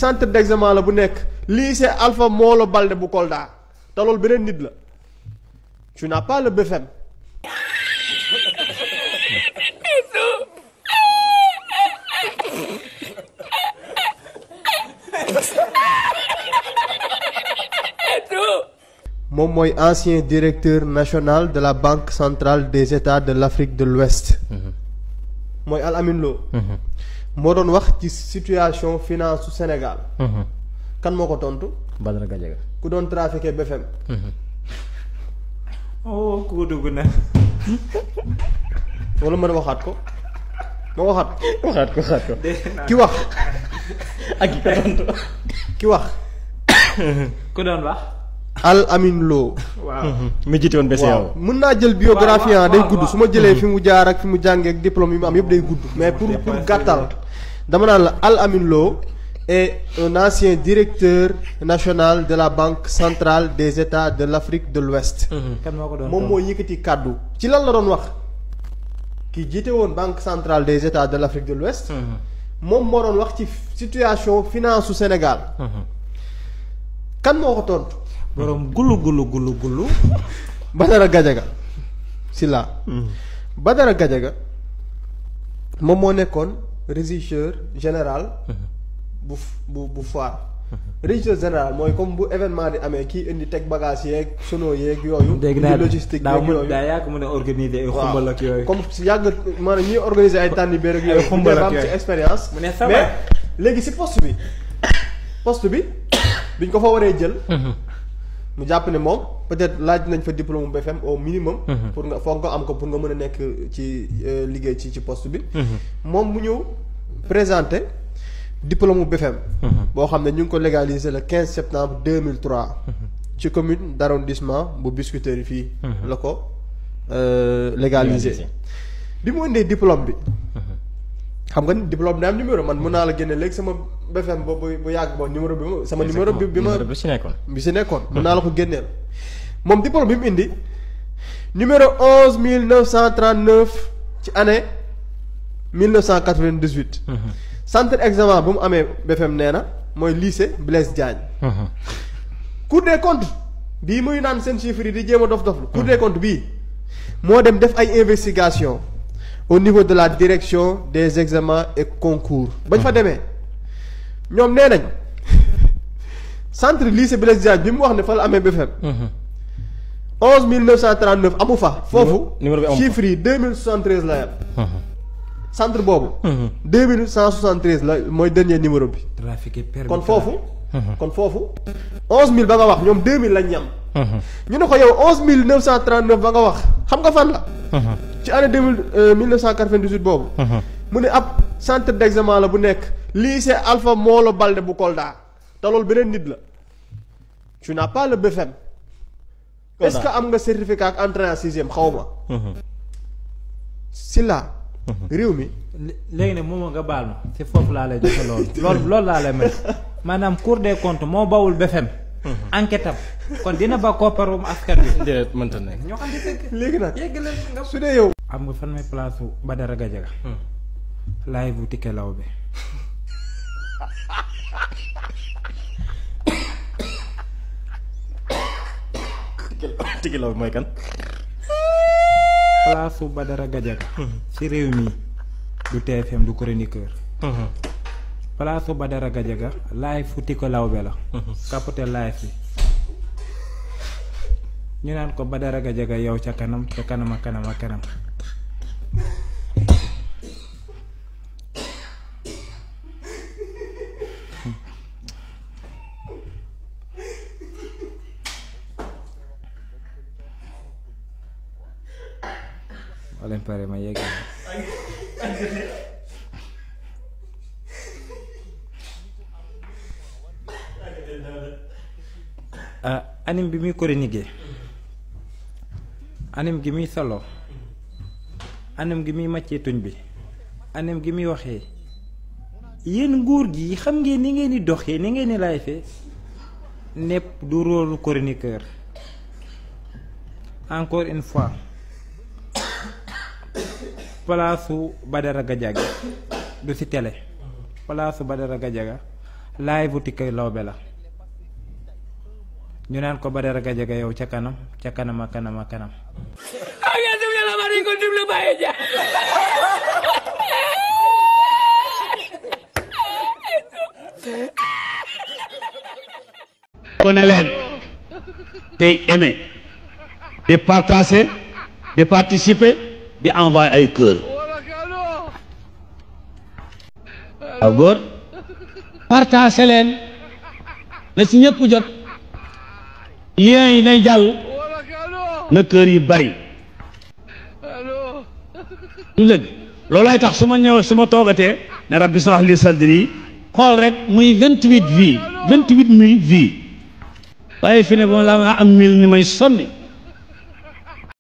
centre d'examen la bu nekk lycée Alpha Molo Baldé bu Kolda te loolu beneen nit la tu n'as pas le BFM. moom mooy ancien directeur national de la Banque centrale des États de l'Afrique de l'Ouest. mooy Al Amin Lo. moo doon wax ci situation finance su Sénégal. kan moo ko tontu. Badara Gadiaga. ku doon trafiqué BFM. oh ku dugg na. wala mën a waxaat ko. ma waxaat ko. ki wax. ak ki ko tontu. ki wax. ku doon wax. Al Amin Lo. waaw. mi jiite woon BCEAO. waaw mën naa jël biographie day gudd su ma jëlee fi mu jaar ak fi mu jàngee ak diplôme yi mu am yëpp day gudd. mais pour gàttal dama naan la Al Amin Lo est un ancien directeur national de la Banque centrale des États de l'Afrique de l'Ouest. kan moo ko doon moom moo yëkkati kàddu ci lan la doon wax ki jiite woon Banque centrale des États de l'Afrique de l'Ouest. moom moo doon wax ci situation finance su Sénégal. kan moo ko tontu. borom gulu. Badara Gadiaga Sylla. Badara Gadiaga moom moo nekkoon régisseur général. bu foire. régisseur général mooy comme bu événement di amee kii indi teg bagage yeeg sono yeeg yooyu. dégg naa logistique yeeg yooyu daa yàgg mën a organiser ay xumbal ak yooyu. comme si yàgg maanaam ñuy organiser ay tànn béer ak yooyu. xumbal ak yooyu ci expérience. mu ne ça mais léegi si poste bi biñ ko fa waree jël. mu jàpp ne moom peut-être laaj nañ fa diplôme BFM au minimum. pour nga foog nga am ko pour nga mën a nekk ci liggéey ci poste bi. moom mu ñëw présenter diplôme BFM. boo xam ne ñu ngi ko légaliser le 15 septembre 2003. ci commune d'arrondissement bu Biscuiterie fii. la ko légaliser. bi mu indee diplôme bi. xam nga ni diplôme day am numéro man mën naa la génne léegi sama BFM bu yàgg ba numéro bi ma sama numéro bi ma bi si nekkoon mën naa la ko génneel moom diplôme bi mu indi numéro 11939 ci année 1998. centre examen bu mu amee BFM nee na mooy lycée Blaise Diagne. Cour des comptes bii muy naan seen chiffres yi di jéem a dof-doflu. Cour des comptes bii moo dem def ay investigation au niveau de la direction des examens et concours. bañ fa demee ñoom nee nañ centre lycée Blaise Diagne bi mu wax ne fa la amee BFM. 11939 amu fa. foofu numéro bi amu fa chiffres yi 2073 la yam. centre boobu. 2173 la mooy dernier numéro bi. trafiqué permis kon foofu 11000 ba nga wax ñoom 2000 lañ ñam. ñu ne ko yow 11939 ba nga wax xam nga fan la. ci année 1998 boobu. mu ne ab centre d'examen la bu nekk lycée Alpha Molo Baldé bu Kolda te loolu beneen nit la tu n'as pas le BFM. est-ce que am nga certificat ak entrée en sixième xaw ma. Sylla. réew mi. léegi ne moom nga baal ma si foofu laa lay joxe loolu laa lay may maanaam Cour des comptes moo bawul BFM. enquête am kon dina ba kopparum askan bi. déedéet mënta nekk. ñoo xam ne dëgg. léegi nag yeggalal nga. su dee yow. am nga fan may place su Badara Gadiaga. laay bu Tické Laobé. Tické Laobé mooy kan. place su Badara Gadiaga. ci réew mi du TFM du chroniqueur. place su Badara Gadiaga laay fu Tické Laobé la. capote laay fi. ñu naan ko Badara Gadiaga yow ca kanam a kanam. wala pare ma yegg. anim bi muy chroniquer anim gi muy solo anim gi muy màccee tuñ bi anim gi muy waxee yéen nguur gi xam ngeen ni ngeen di doxee ni ngeen di lay fee nepp du rôle chroniqueur encore une fois palaasu Badara Gadiaga du ci télé palaasu Badara Gadiaga live bu Tické Laobé la ñu naan ko Badara Gadiaga yow ca kanam ca kanam a kanam a kanam connais leen tey aimer de partager de participer di envoyer ay cœur waaw góor partager leen na ci ñëpp jot lien yi nay jàll na kër yi bari du dëgg loolay tax su ma ñëw su ma toogatee ne rabbi shrah li sadri xool rek muy 28 vies waaye fi ne ba la am 1000 ni may sonni